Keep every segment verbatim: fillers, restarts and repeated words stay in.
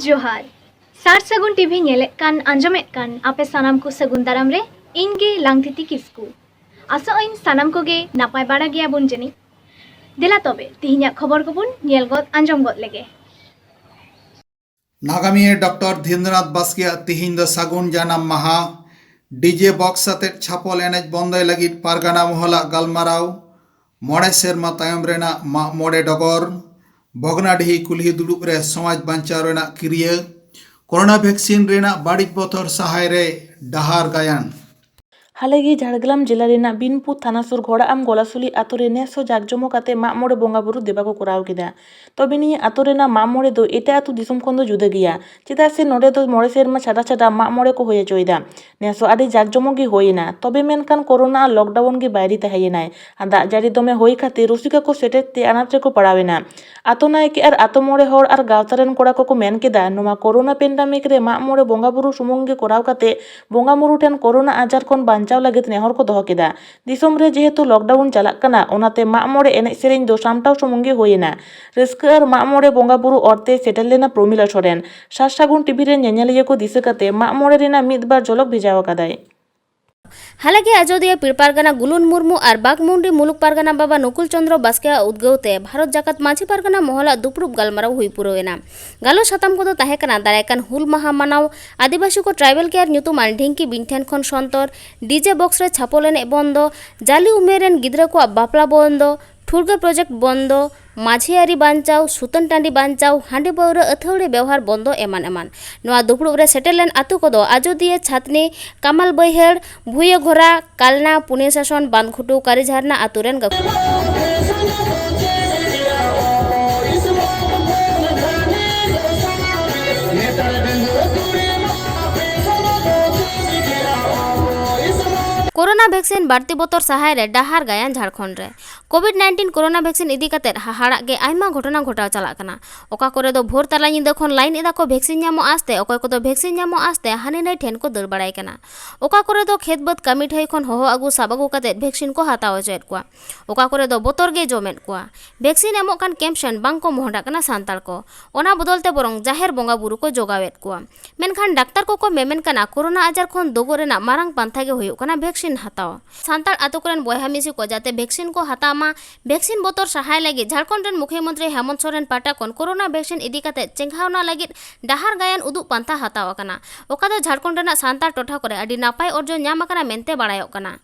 ᱡᱚᱦᱟᱨ᱾ ᱥᱟᱨ ᱥᱟᱹᱜᱩᱱ ᱴᱤᱵᱷᱤ ᱧᱮᱞᱮᱫ ᱠᱟᱱ, ᱟᱸᱡᱚᱢᱮᱫ ᱠᱟᱱ ᱟᱯᱮ ᱥᱟᱱᱟᱢ ᱠᱚ ᱥᱟᱹᱜᱩᱱ ᱫᱟᱨᱟᱢ ᱨᱮ ᱤᱧ ᱜᱮ ᱞᱟᱝᱛᱤᱛᱤ ᱠᱤᱥᱠᱩ᱾ ᱟᱥᱚᱜ ᱟᱹᱧ ᱥᱟᱱᱟᱢ ᱠᱚᱜᱮ ᱱᱟᱯᱟᱭ ᱵᱟᱲᱟ ᱜᱮᱭᱟᱵᱚᱱ ᱡᱟᱹᱱᱤᱡ᱾ ᱫᱮᱞᱟ ᱛᱚᱵᱮ ᱛᱤᱦᱤᱧᱟᱜ ᱠᱷᱚᱵᱚᱨ ᱠᱚᱵᱚᱱ ᱧᱮᱞ ᱜᱚᱫ ᱟᱸᱡᱚᱢ ᱜᱚᱫ ᱞᱮᱜᱮ᱾ ᱱᱟᱜᱟᱢᱤᱭᱟᱹ ᱰᱚᱠᱴᱚᱨ ᱫᱷᱤᱱᱫᱨᱚᱱᱟᱛᱷ ᱵᱟᱥᱠᱮᱭᱟᱜ ᱛᱤᱦᱤᱧ ᱫᱚ ᱥᱟᱹᱜᱩᱱ ᱡᱟᱱᱟᱢ ᱢᱟᱦᱟ᱾ ᱰᱤᱡᱮ ᱵᱚᱠᱥ ᱟᱛᱮᱫ ᱪᱷᱟᱯᱚᱞ ᱮᱱᱮᱡ ᱵᱚᱱᱫᱚᱭ ᱞᱟᱹᱜᱤᱫ ᱯᱟᱨᱜᱟᱱᱟ ᱢᱚᱦᱚᱞᱟᱜ ᱜᱟᱞᱢᱟᱨᱟᱣ᱾ ᱢᱚᱬᱮ ᱥᱮᱨᱢᱟ ᱛᱟᱭᱚᱢ ᱨᱮᱱᱟᱜ ᱢᱟᱜ ᱢᱚᱬᱮ ᱰᱚᱜᱚᱨ᱾ ᱵᱷᱚᱜᱽᱱᱟᱰᱤᱦᱤ ᱠᱩᱞᱦᱤ ᱫᱩᱲᱩᱵ ᱨᱮ ᱥᱚᱢᱟᱡᱽ ᱵᱟᱧᱪᱟᱣ ᱨᱮᱱᱟᱜ ᱠᱤᱨᱤᱭᱟᱹ᱾ ᱠᱳᱨᱳᱱᱟ ᱵᱷᱮᱠᱥᱤᱱ ᱨᱮᱱᱟᱜ ᱵᱟᱹᱲᱤᱡ ᱵᱚᱛᱚᱨ ᱥᱟᱦᱟᱭ ᱨᱮ ᱰᱟᱦᱟᱨ ᱜᱟᱭᱟᱱ᱾ ᱦᱟᱞᱮᱜᱮ ᱡᱷᱟᱲᱜᱨᱟᱢ ᱡᱮᱞᱟ ᱨᱮᱱᱟᱜ ᱵᱤᱱᱯᱩᱨ ᱛᱷᱟᱱᱟ ᱥᱩᱨ ᱜᱷᱚᱲᱟᱟᱢ ᱜᱚᱞᱟᱥᱩᱞᱤ ᱟᱛᱳ ᱨᱮ ᱱᱮᱥ ᱦᱚᱸ ᱡᱟᱠ ᱡᱚᱢᱚᱠ ᱟᱛᱮ ᱢᱟᱜ ᱢᱚᱬᱮ ᱵᱚᱸᱜᱟ ᱵᱩᱨᱩ ᱫᱮᱵᱟ ᱠᱚ ᱠᱚᱨᱟᱣ ᱠᱮᱫᱟ᱾ ᱛᱚᱵᱮ ᱱᱤᱭᱟᱹ ᱟᱛᱳ ᱨᱮᱱᱟᱜ ᱢᱟᱜ ᱢᱚᱬᱮ ᱫᱚ ᱮᱴᱟᱜ ᱟᱛᱳ ᱫᱤᱥᱚᱢ ᱠᱷᱚᱱ ᱫᱚ ᱡᱩᱫᱟᱹ ᱜᱮᱭᱟ, ᱪᱮᱫᱟᱜ ᱥᱮ ᱱᱚᱰᱮ ᱫᱚ ᱢᱚᱬᱮ ᱥᱮᱨᱢᱟ ᱪᱷᱟᱰᱟ ᱪᱷᱟᱰᱟ ᱢᱟᱜ ᱢᱚᱬᱮ ᱠᱚ ᱦᱩᱭ ᱦᱚᱪᱚᱭᱮᱫᱟ᱾ ᱱᱮᱥ ᱦᱚᱸ ᱟᱹᱰᱤ ᱡᱟᱠ ᱡᱚᱢᱚᱠ ᱜᱮ ᱦᱩᱭᱮᱱᱟ, ᱛᱚᱵᱮ ᱢᱮᱱᱠᱷᱟᱱ ᱠᱳᱨᱳᱱᱟ ᱟᱨ ᱞᱚᱠᱰᱟᱣᱩᱱ ᱜᱮ ᱵᱟᱭᱨᱤ ᱛᱟᱦᱮᱸᱭᱮᱱᱟᱭ᱾ ᱟᱨ ᱫᱟᱜ ᱡᱟᱹᱲᱤ ᱫᱚᱢᱮ ᱦᱩᱭ ᱠᱷᱟᱹᱛᱤᱨ ᱨᱩᱥᱤᱠᱟ ᱠᱚ ᱥᱮᱴᱮᱨ ᱛᱮ ᱟᱱᱟᱴ ᱨᱮᱠᱚ ᱯᱟᱲᱟᱣᱮᱱᱟ᱾ ᱟᱛᱳ ᱱᱟᱭᱠᱮ ᱟᱨ ᱟᱛᱳ ᱢᱚᱬᱮ ᱦᱚᱲ ᱟᱨ ᱜᱟᱶᱛᱟ ᱨᱮᱱ ᱠᱚᱲᱟ ᱠᱚᱠᱚ ᱢᱮᱱ ᱠᱮᱫᱟ, ᱱᱚᱣᱟ ᱠᱳᱨᱳᱱᱟ ᱯᱮᱱᱰᱟᱢᱤᱠ ᱨᱮ ᱢᱟᱜ ᱢᱚᱬᱮ ᱵᱚᱸᱜᱟ ᱵᱩᱨᱩ ᱥᱩᱢᱩᱝ ᱜᱮ ᱠᱚᱨᱟᱣ ᱠᱟᱛᱮ ᱵᱚᱸᱜᱟ ᱵᱩᱨᱩ ᱴᱷᱮᱱ ᱠᱳᱨᱳᱱᱟ ᱟᱡᱟᱨ ᱠᱷᱚᱱ ᱵᱟᱧᱪᱟᱣ ᱞᱟᱹᱜᱤᱫ ᱱᱮᱦᱚᱨ ᱠᱚ ᱫᱚᱦᱚ ᱠᱮᱫᱟ᱾ ᱫᱤᱥᱚᱢ ᱨᱮ ᱡᱮᱦᱮᱛᱩ ᱞᱚᱠᱰᱟᱣᱩᱱ ᱪᱟᱞᱟᱜ ᱠᱟᱱᱟ, ᱚᱱᱟᱛᱮ ᱢᱟᱜ ᱢᱚᱬᱮ ᱮᱱᱮᱡ ᱥᱮᱨᱮᱧ ᱫᱚ ᱥᱟᱢᱴᱟᱣ ᱥᱩᱢᱩᱝ ᱜᱮ ᱦᱩᱭᱮᱱᱟ᱾ ᱨᱟᱹᱥᱠᱟᱹ ᱟᱨ ᱢᱟᱜ ᱢᱚᱬᱮ ᱵᱚᱸᱜᱟ ᱵᱩᱨᱩ ᱚᱨᱛᱮ ᱥᱮᱴᱮᱨ ᱞᱮᱱᱟ ᱯᱨᱚᱢᱤᱞᱟ ᱥᱚᱨᱮᱱ᱾ ᱥᱟᱨ ᱥᱟᱹᱜᱩᱱ ᱴᱤᱵᱷᱤ ᱨᱮᱱ ᱧᱮᱧᱮᱞᱤᱭᱟᱹ ᱠᱚ ᱫᱤᱥᱟᱹ ᱠᱟᱛᱮ ᱢᱟᱜ ᱢᱚᱬᱮ ᱨᱮᱱᱟᱜ ᱢᱤᱫ ᱵᱟᱨ ᱡᱷᱚᱞᱚᱠ ᱵᱷᱮᱡᱟᱣ ᱟᱠᱟᱫᱟᱭ᱾ ᱦᱟᱞᱮᱜᱮ ᱟᱡᱚᱫᱤᱭᱟᱹ ᱯᱤᱲ ᱯᱟᱨᱜᱟᱱᱟ ᱜᱩᱞᱩᱱ ᱢᱩᱨᱢᱩ ᱟᱨ ᱵᱟᱜᱽᱢᱩᱱᱰᱤ ᱢᱩᱞᱩᱠ ᱯᱟᱨᱜᱟᱱᱟ ᱵᱟᱵᱟ ᱱᱩᱠᱩᱞ ᱪᱚᱸᱫᱽᱨᱚ ᱵᱟᱥᱠᱮᱭᱟᱜ ᱩᱫᱽᱜᱟᱹᱣ ᱛᱮ ᱵᱷᱟᱨᱚᱛ ᱡᱟᱠᱟᱛ ᱢᱟᱹᱡᱷᱤ ᱯᱟᱨᱜᱟᱱᱟ ᱢᱚᱦᱚᱞᱟᱜ ᱫᱩᱯᱲᱩᱵ ᱜᱟᱞᱢᱟᱨᱟᱣ ᱦᱩᱭ ᱯᱩᱨᱟᱹᱣ ᱮᱱᱟ᱾ ᱜᱟᱞᱚᱪ ᱥᱟᱛᱟᱢ ᱠᱚᱫᱚ ᱛᱟᱦᱮᱸ ᱠᱟᱱᱟ ᱫᱟᱨᱟᱭ ᱠᱟᱱ ᱦᱩᱞ ᱢᱟᱦᱟ ᱢᱟᱱᱟᱣ, ᱟᱹᱫᱤᱵᱟᱹᱥᱤ ᱠᱚ ᱴᱨᱟᱭᱵᱮᱞ ᱠᱮᱭᱟᱨ ᱧᱩᱛᱩᱢᱟᱱ ᱰᱷᱤᱝᱠᱤ ᱵᱤᱱ ᱴᱷᱮᱱ ᱠᱷᱚᱱ ᱥᱚᱱᱛᱚᱨ, ᱰᱤᱡᱮ ᱵᱚᱠᱥ ᱨᱮ ᱪᱷᱟᱯᱚᱞ ᱮᱱᱮᱡ ᱵᱚᱱᱫᱚ, ᱡᱟᱹᱞᱤ ᱩᱢᱮᱨ ᱨᱮᱱ ᱜᱤᱫᱽᱨᱟᱹ ᱠᱚᱣᱟᱜ ᱵᱟᱯᱞᱟ ᱵᱚᱱᱫᱚ, ᱴᱷᱩᱲᱜᱟᱹ ᱯᱨᱚᱡᱮᱠᱴ ᱵᱚᱱᱫᱚ, ᱢᱟᱹᱡᱷᱤ ᱟᱹᱨᱤ ᱵᱟᱧᱪᱟᱣ, ᱥᱩᱛᱟᱹᱱ ᱴᱟᱺᱰᱤ ᱵᱟᱧᱪᱟᱣ, ᱦᱟᱺᱰᱤ ᱯᱟᱹᱣᱨᱟᱹ ᱟᱹᱛᱷᱟᱹᱣᱲᱤ ᱵᱮᱣᱦᱟᱨ ᱵᱚᱱᱫᱚ ᱮᱢᱟᱱ ᱮᱢᱟᱱ᱾ ᱱᱚᱣᱟ ᱫᱩᱯᱲᱩᱵ ᱨᱮ ᱥᱮᱴᱮᱨ ᱞᱮᱱ ᱟᱹᱛᱩ ᱠᱚᱫᱚ ᱟᱡᱚᱫᱤᱭᱟᱹ, ᱪᱷᱟᱛᱱᱤ, ᱠᱟᱢᱟᱞ ᱵᱟᱹᱭᱦᱟᱹᱲ, ᱵᱷᱩᱭᱟᱹ ᱜᱷᱚᱨᱟ, ᱠᱟᱞᱱᱟ, ᱯᱩᱱᱭᱟᱹ ᱥᱟᱥᱚᱱ, ᱵᱟᱸᱫᱷᱜᱷᱩᱴᱩ, ᱠᱟᱨᱤᱡᱷᱟᱨᱱᱟ ᱟᱹᱛᱩ ᱨᱮᱱ ᱜᱟᱹᱠᱷᱩᱲ᱾ ᱠᱳᱨᱳᱱᱟ ᱵᱷᱮᱠᱥᱤᱱ ᱵᱟᱹᱲᱛᱤ ᱵᱚᱛᱚᱨ ᱥᱟᱦᱟᱭ ᱨᱮ ᱰᱟᱦᱟᱨ ᱜᱟᱭᱟᱱ ᱡᱷᱟᱲᱠᱷᱚᱸᱰ ᱨᱮ᱾ ᱠᱳᱵᱷᱤᱰ ᱱᱟᱭᱤᱱᱴᱤᱱ ᱠᱳᱨᱳᱱᱟ ᱵᱷᱮᱠᱥᱤᱱ ᱤᱫᱤ ᱠᱟᱛᱮ ᱦᱟᱦᱟᱲᱟᱜ ᱜᱮ ᱟᱭᱢᱟ ᱜᱷᱚᱴᱚᱱᱟ ᱜᱷᱚᱴᱟᱣ ᱪᱟᱞᱟᱜ ᱠᱟᱱᱟ᱾ ᱚᱠᱟ ᱠᱚᱨᱮ ᱫᱚ ᱵᱷᱳᱨ ᱛᱟᱞᱟ ᱧᱤᱫᱟᱹ ᱠᱷᱚᱱ ᱞᱟᱭᱤᱱ ᱮᱫᱟ ᱠᱚ ᱵᱷᱮᱠᱥᱤᱱ ᱧᱟᱢᱚᱜ ᱟᱥᱛᱮ, ᱚᱠᱚᱭ ᱠᱚᱫᱚ ᱵᱷᱮᱠᱥᱤᱱ ᱧᱟᱢᱚᱜ ᱟᱥᱛᱮ ᱦᱟᱹᱱᱤ ᱱᱟᱹᱭ ᱴᱷᱮᱱ ᱠᱚ ᱫᱟᱹᱲ ᱵᱟᱲᱟᱭ ᱠᱟᱱᱟ᱾ ᱚᱠᱟ ᱠᱚᱨᱮ ᱫᱚ ᱠᱷᱮᱛ ᱵᱟᱹᱫᱽ ᱠᱟᱹᱢᱤ ᱴᱷᱟᱹᱭ ᱠᱷᱚᱱ ᱦᱚᱦᱚ ᱟᱹᱜᱩ, ᱥᱟᱵ ᱟᱹᱜᱩ ᱠᱟᱛᱮ ᱵᱷᱮᱠᱥᱤᱱ ᱠᱚ ᱦᱟᱛᱟᱣ ᱦᱚᱪᱚᱭᱮᱫ ᱠᱚᱣᱟ᱾ ᱚᱠᱟ ᱠᱚᱨᱮ ᱫᱚ ᱵᱚᱛᱚᱨ ᱜᱮ ᱡᱚᱢᱮᱫ ᱠᱚᱣᱟ᱾ ᱵᱷᱮᱠᱥᱤᱱ ᱮᱢᱚᱜ ᱠᱟᱱ ᱠᱮᱢᱯ ᱥᱮᱱ ᱵᱟᱝ ᱠᱚ ᱢᱚᱦᱰᱟᱜ ᱠᱟᱱᱟ ᱥᱟᱱᱛᱟᱲ ᱠᱚ᱾ ᱚᱱᱟ ᱵᱚᱫᱚᱞ ᱛᱮ ᱵᱚᱨᱚᱝ ᱡᱟᱦᱮᱨ ᱵᱚᱸᱜᱟ ᱵᱩᱨᱩ ᱠᱚ ᱡᱚᱜᱟᱣᱮᱫ ᱠᱚᱣᱟ᱾ ᱢᱮᱱᱠᱷᱟᱱ ᱰᱟᱠᱛᱟᱨ ᱠᱚᱠᱚ ᱢᱮᱢᱮᱱ ᱠᱟᱱᱟ, ᱠᱳᱨᱳᱱᱟ ᱟᱡᱟᱨ ᱠᱷᱚᱱ ᱫᱚᱜᱚᱜ ᱨᱮᱱᱟᱜ ᱢᱟᱨᱟᱝ ᱯᱟᱱᱛᱷᱟ ᱜᱮ ᱦᱩᱭᱩᱜ ᱠᱟᱱᱟ ᱵᱷᱮᱠᱥᱤᱱ ᱦᱟᱛᱟᱣ᱾ ᱥᱟᱱᱛᱟᱲ ᱟᱛᱳ ᱠᱚᱨᱮᱱ ᱵᱚᱭᱦᱟ ᱢᱤᱥᱤ ᱠᱚ ᱡᱟᱛᱮ ᱵᱷᱮᱠᱥᱤᱱ ᱠᱚ ᱦᱟᱛᱟᱣ ᱢᱟ, ᱵᱷᱮᱠᱥᱤᱱ ᱵᱚᱛᱚᱨ ᱥᱟᱦᱟᱭ ᱞᱟᱹᱜᱤᱫ ᱡᱷᱟᱲᱠᱷᱚᱸᱰ ᱨᱮᱱ ᱢᱩᱠᱷᱭᱟᱹᱢᱚᱱᱛᱨᱤ ᱦᱮᱢᱚᱱᱛ ᱥᱚᱨᱮᱱ ᱯᱟᱦᱴᱟ ᱠᱷᱚᱱ ᱠᱳᱨᱳᱱᱟ ᱵᱷᱮᱠᱥᱤᱱ ᱤᱫᱤ ᱠᱟᱛᱮ ᱪᱮᱸᱜᱷᱟᱣᱱᱟ ᱞᱟᱹᱜᱤᱫ ᱰᱟᱦᱟᱨ ᱜᱟᱭᱟᱱ ᱩᱫᱩᱜ ᱯᱟᱱᱛᱷᱟ ᱦᱟᱛᱟᱣ ᱟᱠᱟᱱᱟ᱾ ᱚᱠᱟ ᱫᱚ ᱡᱷᱟᱲᱠᱷᱚᱸᱰ ᱨᱮᱱᱟᱜ ᱥᱟᱱᱛᱟᱲ ᱴᱚᱴᱷᱟ ᱠᱚᱨᱮ ᱟᱹᱰᱤ ᱱᱟᱯᱟᱭ ᱚᱨᱡᱚ ᱧᱟᱢ ᱟᱠᱟᱱᱟ ᱢᱮᱱᱛᱮ ᱵᱟᱲᱟᱭᱚᱜ ᱠᱟᱱᱟ᱾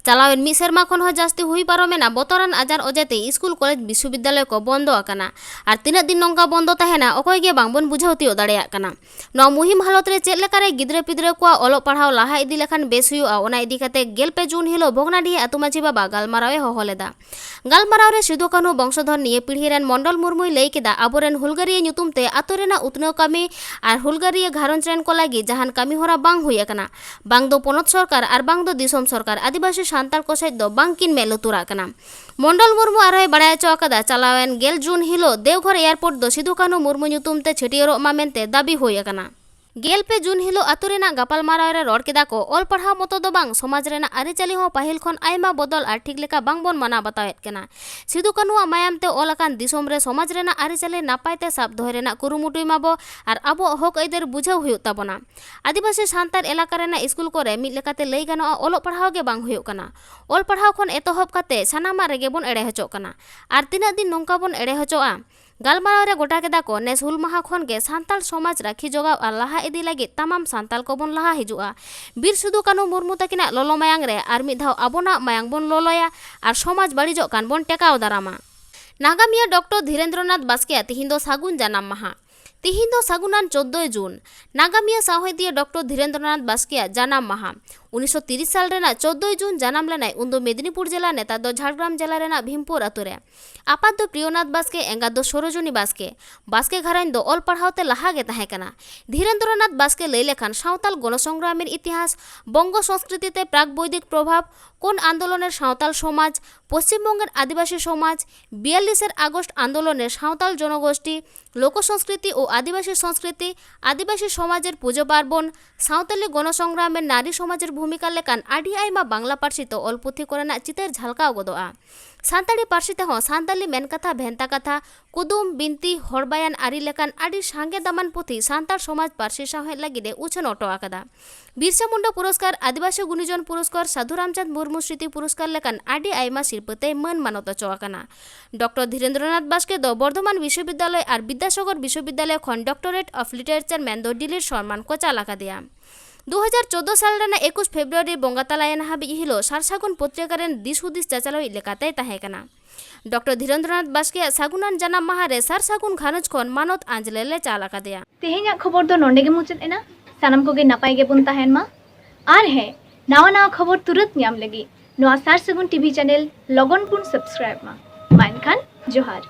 ᱪᱟᱞᱟᱣᱮᱱ ᱢᱤᱫ ᱥᱮᱨᱢᱟ ᱠᱷᱚᱱ ᱦᱚᱸ ᱡᱟᱹᱥᱛᱤ ᱦᱩᱭ ᱯᱟᱨᱚᱢᱮᱱᱟ ᱵᱚᱛᱚᱨᱟᱱ ᱟᱡᱟᱨ ᱚᱡᱮᱛᱮ ᱥᱠᱩᱞ, ᱠᱚᱞᱮᱡᱽ, ᱵᱤᱥᱥᱚᱵᱤᱫᱽᱫᱟᱞᱚᱭ ᱠᱚ ᱵᱚᱱᱫᱚ ᱟᱠᱟᱱᱟ᱾ ᱟᱨ ᱛᱤᱱᱟᱹᱜ ᱫᱤᱱ ᱱᱚᱝᱠᱟ ᱵᱚᱱᱫᱚ ᱛᱟᱦᱮᱱᱟ, ᱚᱠᱚᱭ ᱜᱮ ᱵᱟᱝᱵᱚᱱ ᱵᱩᱡᱷᱟᱹᱣ ᱛᱤᱭᱳᱜ ᱫᱟᱲᱮᱭᱟᱜ ᱠᱟᱱᱟ᱾ ᱱᱚᱣᱟ ᱢᱩᱦᱤᱢ ᱦᱟᱞᱚᱛ ᱨᱮ ᱪᱮᱫ ᱞᱮᱠᱟᱨᱮ ᱜᱤᱫᱽᱨᱟᱹ ᱯᱤᱫᱽᱨᱟᱹ ᱠᱚᱣᱟᱜ ᱚᱞᱚᱜ ᱯᱟᱲᱦᱟᱣ ᱞᱟᱦᱟ ᱤᱫᱤ ᱞᱮᱠᱷᱟᱱ ᱵᱮᱥ ᱦᱩᱭᱩᱜᱼᱟ, ᱚᱱᱟ ᱤᱫᱤ ᱠᱟᱛᱮ ᱜᱮᱞ ᱯᱮ ᱡᱩᱱ ᱦᱤᱞᱳᱜ ᱵᱷᱚᱜᱽᱱᱟᱰᱤᱦᱤ ᱟᱹᱛᱩ ᱢᱟᱹᱡᱷᱤ ᱵᱟᱵᱟ ᱜᱟᱞᱢᱟᱨᱟᱣ ᱮ ᱦᱚᱦᱚ ᱞᱮᱫᱟ᱾ ᱜᱟᱞᱢᱟᱨᱟᱣ ᱨᱮ ᱥᱤᱫᱩ ᱠᱟᱹᱱᱦᱩ ᱵᱚᱝᱥᱚᱫᱷᱚᱨ ᱱᱤᱭᱟᱹ ᱯᱤᱲᱦᱤ ᱨᱮᱱ ᱢᱚᱱᱰᱚᱞ ᱢᱩᱨᱢᱩᱭ ᱞᱟᱹᱭ ᱠᱮᱫᱟ, ᱟᱵᱚᱨᱮᱱ ᱦᱩᱞᱜᱟᱹᱨᱤᱭᱟᱹ ᱧᱩᱛᱩᱢ ᱛᱮ ᱟᱛᱳ ᱨᱮᱱᱟᱜ ᱩᱛᱱᱟᱹᱣ ᱠᱟᱹᱢᱤ ᱟᱨ ᱦᱩᱞᱜᱟᱹᱨᱤᱭᱟᱹ ᱜᱷᱟᱨᱚᱸᱡᱽ ᱨᱮᱱ ᱠᱚ ᱞᱟᱹᱜᱤᱫ ᱡᱟᱦᱟᱱ ᱠᱟᱹᱢᱤ ᱦᱚᱨᱟ ᱵᱟᱝ ᱦᱩᱭ ᱟᱠᱟᱱᱟ᱾ ᱵᱟᱝ ᱫᱚ ᱯᱚᱱᱚᱛ ᱥᱚᱨᱠᱟᱨ ᱟᱨ ᱵᱟᱝ ᱫᱚ ᱫᱤᱥᱚᱢ ᱥᱚᱨᱠᱟᱨ ᱟᱹᱫᱤᱵᱟᱹᱥᱤ ᱥᱟᱱᱛᱟᱲ ᱠᱚ ᱥᱮᱫ ᱫᱚ ᱵᱟᱝ ᱠᱤᱱ ᱢᱮᱫ ᱞᱩᱛᱩᱨᱟᱜ ᱠᱟᱱᱟ᱾ ᱢᱚᱱᱰᱚᱞ ᱢᱩᱨᱢᱩ ᱟᱨᱦᱚᱸᱭ ᱵᱟᱲᱟᱭ ᱦᱚᱪᱚ ᱟᱠᱟᱫᱟ, ᱪᱟᱞᱟᱣᱮᱱ ᱜᱮᱞ ᱡᱩᱱ ᱦᱤᱞᱳᱜ ᱫᱮᱣᱜᱷᱚᱨ ᱮᱭᱟᱨᱯᱳᱨᱴ ᱫᱚ ᱥᱤᱫᱩ ᱠᱟᱹᱱᱦᱩ ᱢᱩᱨᱢᱩ ᱧᱩᱛᱩᱢ ᱛᱮ ᱪᱷᱟᱹᱴᱭᱟᱹᱨᱚᱜ ᱢᱟ ᱢᱮᱱᱛᱮ ᱫᱟᱹᱵᱤ ᱦᱩᱭ ᱟᱠᱟᱱᱟ᱾ ᱜᱮᱞ ᱯᱮ ᱡᱩᱱ ᱦᱤᱞᱳᱜ ᱟᱛᱳ ᱨᱮᱱᱟᱜ ᱜᱟᱯᱟᱞᱢᱟᱨᱟᱣ ᱨᱮ ᱨᱚᱲ ᱠᱮᱫᱟ ᱠᱚ, ᱚᱞ ᱯᱟᱲᱦᱟᱣ ᱢᱚᱛᱚ ᱫᱚ ᱵᱟᱝ, ᱥᱚᱢᱟᱡᱽ ᱨᱮᱱᱟᱜ ᱟᱹᱨᱤᱪᱟᱹᱞᱤ ᱦᱚᱸ ᱯᱟᱹᱦᱤᱞ ᱠᱷᱚᱱ ᱟᱭᱢᱟ ᱵᱚᱫᱚᱞ ᱟᱨ ᱴᱷᱤᱠ ᱞᱮᱠᱟ ᱵᱟᱝ ᱵᱚᱱ ᱢᱟᱱᱟᱣ ᱵᱟᱛᱟᱣᱮᱫ ᱠᱟᱱᱟ᱾ ᱥᱤᱫᱩ ᱠᱟᱹᱱᱦᱩᱣᱟᱜ ᱢᱟᱭᱟᱢ ᱛᱮ ᱚᱞ ᱟᱠᱟᱱ ᱫᱤᱥᱚᱢ ᱨᱮ ᱥᱚᱢᱟᱡᱽ ᱨᱮᱱᱟᱜ ᱟᱹᱨᱤᱪᱟᱹᱞᱤ ᱱᱟᱯᱟᱭ ᱛᱮ ᱥᱟᱵ ᱫᱚᱦᱚᱭ ᱨᱮᱱᱟᱜ ᱠᱩᱨᱩᱢᱩᱴᱩᱭ ᱢᱟᱵᱚ ᱟᱨ ᱟᱵᱚᱣᱟᱜ ᱦᱚᱠ ᱟᱹᱭᱫᱟᱹᱨ ᱵᱩᱡᱷᱟᱹᱣ ᱦᱩᱭᱩᱜ ᱛᱟᱵᱚᱱᱟ᱾ ᱟᱹᱫᱤᱵᱟᱹᱥᱤ ᱥᱟᱱᱛᱟᱲ ᱮᱞᱟᱠᱟ ᱨᱮᱱᱟᱜ ᱥᱠᱩᱞ ᱠᱚᱨᱮ ᱢᱤᱫ ᱞᱮᱠᱟᱛᱮ ᱞᱟᱹᱭ ᱜᱟᱱᱚᱜᱼᱟ, ᱚᱞᱚᱜ ᱯᱟᱲᱦᱟᱣ ᱜᱮ ᱵᱟᱝ ᱦᱩᱭᱩᱜ ᱠᱟᱱᱟ᱾ ᱚᱞ ᱯᱟᱲᱦᱟᱣ ᱠᱷᱚᱱ ᱮᱛᱚᱦᱚᱵ ᱠᱟᱛᱮ ᱥᱟᱱᱟᱢᱟᱜ ᱨᱮᱜᱮ ᱵᱚᱱ ᱮᱲᱮ ᱦᱚᱪᱚᱜ ᱠᱟᱱᱟ᱾ ᱟᱨ ᱛᱤᱱᱟᱹᱜ ᱫᱤᱱ ᱱᱚᱝᱠᱟ ᱵᱚᱱ ᱮᱲᱮ ᱦᱚᱪᱚᱜᱼᱟ? ᱜᱟᱞᱢᱟᱨᱟᱣ ᱨᱮ ᱜᱚᱴᱟ ᱠᱮᱫᱟ ᱠᱚ, ᱱᱮᱥ ᱦᱩᱞ ᱢᱟᱦᱟ ᱠᱷᱚᱱ ᱜᱮ ᱥᱟᱱᱛᱟᱲ ᱥᱚᱢᱟᱡᱽ ᱨᱟᱹᱠᱷᱤ ᱡᱚᱜᱟᱣ ᱟᱨ ᱞᱟᱦᱟ ᱤᱫᱤ ᱞᱟᱹᱜᱤᱫ ᱛᱟᱢᱟᱢ ᱥᱟᱱᱛᱟᱲ ᱠᱚᱵᱚᱱ ᱞᱟᱦᱟ ᱦᱤᱡᱩᱜᱼᱟ᱾ ᱵᱤᱨ ᱥᱤᱫᱩ ᱠᱟᱹᱱᱦᱩ ᱢᱩᱨᱢᱩ ᱛᱟᱹᱠᱤᱱᱟᱜ ᱞᱚᱞᱚ ᱢᱟᱭᱟᱝ ᱨᱮ ᱟᱨ ᱢᱤᱫ ᱫᱷᱟᱣ ᱟᱵᱚᱱᱟᱜ ᱢᱟᱭᱟᱝ ᱵᱚᱱ ᱞᱚᱞᱚᱭᱟ ᱟᱨ ᱥᱚᱢᱟᱡᱽ ᱵᱟᱹᱲᱤᱡᱚᱜ ᱠᱟᱱ ᱵᱚᱱ ᱴᱮᱠᱟᱣ ᱫᱟᱨᱟᱢᱟ᱾ ᱱᱟᱜᱟᱢᱤᱭᱟᱹ ᱰᱚᱠᱴᱚᱨ ᱫᱷᱤᱨᱮᱱᱫᱨᱚᱱᱟᱛᱷ ᱵᱟᱥᱠᱮᱭᱟᱜ ᱛᱤᱦᱤᱧ ᱫᱚ ᱥᱟᱹᱜᱩᱱ ᱡᱟᱱᱟᱢ ᱢᱟᱦᱟ᱾ ᱛᱤᱦᱤᱧ ᱫᱚ ᱥᱟᱹᱜᱩᱱᱟᱱ ᱪᱳᱫᱽᱫᱳᱭ ᱡᱩᱱ, ᱱᱟᱜᱟᱢᱤᱭᱟᱹ ᱥᱟᱶᱦᱮᱫᱤᱭᱟᱹ ᱰᱚᱠᱴᱚᱨ ᱫᱷᱤᱨᱮᱱᱫᱨᱚᱱᱟᱛᱷ ᱵᱟᱥᱠᱮᱭᱟᱜ ᱡᱟᱱᱟᱢ ᱢᱟᱦᱟ᱾ ᱩᱱᱤᱥᱥᱚ ᱛᱤᱨᱤᱥ ᱥᱟᱞ ᱨᱮᱱᱟᱜ ᱪᱳᱫᱽᱫᱳᱭ ᱡᱩᱱ ᱡᱟᱱᱟᱢ ᱞᱮᱱᱟᱭ, ᱩᱱᱫᱚ ᱢᱮᱫᱤᱱᱤᱯᱩᱨ ᱡᱮᱞᱟ, ᱱᱮᱛᱟᱨ ᱫᱚ ᱡᱷᱟᱲᱜᱨᱟᱢ ᱡᱮᱞᱟ ᱨᱮᱱᱟᱜ ᱵᱷᱤᱢᱯᱩᱨ ᱟᱛᱳ ᱨᱮ᱾ ᱟᱯᱟᱛ ᱫᱚ ᱯᱨᱤᱭᱚᱱᱟᱛᱷ ᱵᱟᱥᱠᱮ, ᱮᱸᱜᱟᱛ ᱫᱚ ᱥᱚᱨᱳᱡᱚᱱᱤ ᱵᱟᱥᱠᱮ᱾ ᱵᱟᱥᱠᱮ ᱜᱷᱟᱨᱚᱸᱡᱽ ᱫᱚ ᱚᱞ ᱯᱟᱲᱦᱟᱣ ᱛᱮ ᱞᱟᱦᱟ ᱜᱮ ᱛᱟᱦᱮᱸ ᱠᱟᱱᱟ᱾ ᱫᱷᱤᱨᱮᱱᱫᱨᱚᱱᱟᱛᱷ ᱵᱟᱥᱠᱮ ᱞᱟᱹᱭ ᱞᱮᱠᱷᱟᱱ ᱥᱟᱶᱛᱟᱞ ᱜᱚᱱᱚ ᱥᱚᱝᱜᱨᱟᱢᱮᱨ ᱤᱛᱤᱦᱟᱥ, ᱵᱚᱝᱜᱚ ᱥᱚᱝᱥᱠᱨᱤᱛᱤ ᱛᱮ ᱯᱨᱟᱜᱽ ᱵᱳᱭᱫᱤᱠ ᱯᱨᱚᱵᱷᱟᱵᱽ, কোন আন্দোলনের সাঁওতাল সমাজ, পশ্চিমবঙ্গের আদিবাসী সমাজ, বিয়াল্লিশের আগস্ট আন্দোলনের সাঁওতাল জনগোষ্ঠী, লোকসংস্কৃতি ও আদিবাসী সংস্কৃতি, আদিবাসী সমাজের পুজো পার্বণ, ᱥᱟᱶᱛᱟᱞᱤ ᱜᱚᱱᱚ ᱥᱚᱝᱜᱨᱟᱢ ᱨᱮ ᱱᱟᱨᱤ ᱥᱚᱢᱟᱡᱽ ᱨᱮ ᱵᱷᱩᱢᱤᱠᱟ ᱞᱮᱠᱟᱱ ᱟᱹᱰᱤ ᱟᱭᱢᱟ ᱵᱟᱝᱞᱟ ᱯᱟᱹᱨᱥᱤ ᱛᱮ ᱚᱞ ᱯᱩᱛᱷᱤ ᱠᱚᱨᱮᱱᱟᱜ ᱪᱤᱛᱟᱹᱨ ᱡᱷᱟᱞᱠᱟᱣ ᱜᱚᱫᱚᱜᱼᱟ᱾ ᱥᱟᱱᱛᱟᱲᱤ ᱯᱟᱹᱨᱥᱤ ᱛᱮᱦᱚᱸ ᱥᱟᱱᱛᱟᱞᱤ ᱢᱮᱱ ᱠᱟᱛᱷᱟ, ᱵᱷᱮᱱᱛᱟ ᱠᱟᱛᱷᱟ, ᱠᱩᱫᱩᱢ, ᱵᱤᱱᱛᱤ, ᱦᱚᱲ ᱵᱟᱭᱟᱱ ᱟᱹᱨᱤ ᱞᱮᱠᱟᱱ ᱟᱹᱰᱤ ᱥᱟᱸᱜᱮ ᱫᱟᱢᱟᱱ ᱯᱩᱛᱷᱤ ᱥᱟᱱᱛᱟᱲ ᱥᱚᱢᱟᱡᱽ ᱯᱟᱹᱨᱥᱤ ᱥᱟᱶᱦᱮᱫ ᱞᱟᱹᱜᱤᱫ ᱮ ᱩᱪᱷᱟᱹᱱ ᱚᱴᱚ ᱟᱠᱟᱫᱟ᱾ ᱵᱤᱨᱥᱟ ᱢᱩᱱᱰᱟ ᱯᱩᱨᱚᱥᱠᱟᱨ, ᱟᱹᱫᱤᱵᱟᱹᱥᱤ ᱜᱩᱱᱤᱡᱚᱱ ᱯᱩᱨᱚᱥᱠᱟᱨ, ᱥᱟᱹᱫᱷᱩ ᱨᱟᱢᱪᱟᱸᱫᱽ ᱢᱩᱨᱢᱩ ᱥᱨᱤᱛᱤ ᱯᱩᱨᱚᱥᱠᱟᱨ ᱞᱮᱠᱟᱱ ᱟᱹᱰᱤ ᱟᱭᱢᱟ ᱥᱤᱨᱯᱟᱹ ᱛᱮᱭ ᱢᱟᱹᱱ ᱢᱟᱱᱚᱛ ᱚᱪᱚ ᱟᱠᱟᱱᱟ᱾ ᱰᱚᱠᱴᱚᱨ ᱫᱷᱤᱨᱮᱱᱫᱨᱚᱱᱟᱛᱷ ᱵᱟᱥᱠᱮ ᱫᱚ ᱵᱚᱨᱫᱷᱚᱢᱟᱱ ᱵᱤᱥᱣᱚᱵᱤᱫᱽᱫᱟᱞᱚᱭ ᱟᱨ ᱵᱤᱫᱽᱫᱟᱥᱟᱜᱚᱨ ᱵᱤᱥᱣᱚᱵᱤᱫᱽᱫᱟᱞᱚᱭ ᱠᱷᱚᱱ Doctorate of Literature ᱢᱮᱱᱫᱚ ᱰᱤᱞᱤᱴ ᱥᱚᱱᱢᱟᱱ ᱠᱚ ᱪᱟᱞ ᱟᱠᱟᱫᱮᱭᱟ᱾ ᱫᱩ ᱦᱟᱡᱟᱨ ᱪᱳᱫᱽᱫᱳ ᱥᱟᱞ ᱨᱮᱱᱟᱜ ᱮᱠᱩᱥ ᱯᱷᱮᱵᱽᱨᱩᱣᱟᱨᱤ ᱵᱚᱸᱜᱟ ᱛᱟᱞᱟᱭᱮᱱ ᱦᱟᱹᱵᱤᱡ ᱦᱤᱞᱳᱜ ᱥᱟᱨᱥᱟᱹᱜᱩᱱ ᱯᱚᱛᱨᱤᱠᱟ ᱨᱮᱱ ᱫᱤᱥ ᱦᱩᱫᱤᱥ ᱪᱟᱪᱟᱞᱟᱣᱤᱡ ᱞᱮᱠᱟᱛᱮᱭ ᱛᱟᱦᱮᱸ ᱠᱟᱱᱟ᱾ ᱰᱚᱠᱴᱚᱨ ᱫᱷᱤᱨᱮᱱᱫᱨᱚᱱᱟᱛᱷ ᱵᱟᱥᱠᱮᱭᱟᱜ ᱥᱟᱹᱜᱩᱱᱟᱱ ᱡᱟᱱᱟᱢ ᱢᱟᱦᱟ ᱨᱮ ᱥᱟᱨᱥᱟᱹᱜᱩᱱ ᱜᱷᱟᱨᱚᱸᱡᱽ ᱠᱷᱚᱱ ᱢᱟᱱᱚᱛ ᱟᱸᱡᱽᱞᱮ ᱞᱮ ᱪᱟᱞ ᱟᱠᱟᱫᱮᱭᱟ᱾ ᱛᱮᱦᱮᱧᱟᱜ ᱠᱷᱚᱵᱚᱨ ᱫᱚ ᱱᱚᱸᱰᱮ ᱜᱮ ᱢᱩᱪᱟᱹᱫ ᱮᱱᱟ᱾ ᱥᱟᱱᱟᱢ ᱠᱚᱜᱮ ᱱᱟᱯᱟᱭ ᱜᱮᱵᱚᱱ ᱛᱟᱦᱮᱱ ᱢᱟ᱾ ᱟᱨ ᱦᱮᱸ, ᱱᱟᱣᱟ ᱱᱟᱣᱟ ᱠᱷᱚᱵᱚᱨ ᱛᱩᱨᱟᱹᱛ ᱧᱟᱢ ᱞᱟᱹᱜᱤᱫ ᱱᱚᱣᱟ ᱥᱟᱨᱥᱟᱹᱜᱩᱱ ᱴᱤᱵᱷᱤ ᱪᱮᱱᱮᱞ ᱞᱚᱜᱚᱱ ᱵᱚᱱ ᱥᱟᱵᱥᱠᱨᱟᱭᱤᱵ ᱢᱟ᱾ ᱢᱟ ᱮᱱᱠᱷᱟᱱ ᱡᱚᱦᱟᱨ᱾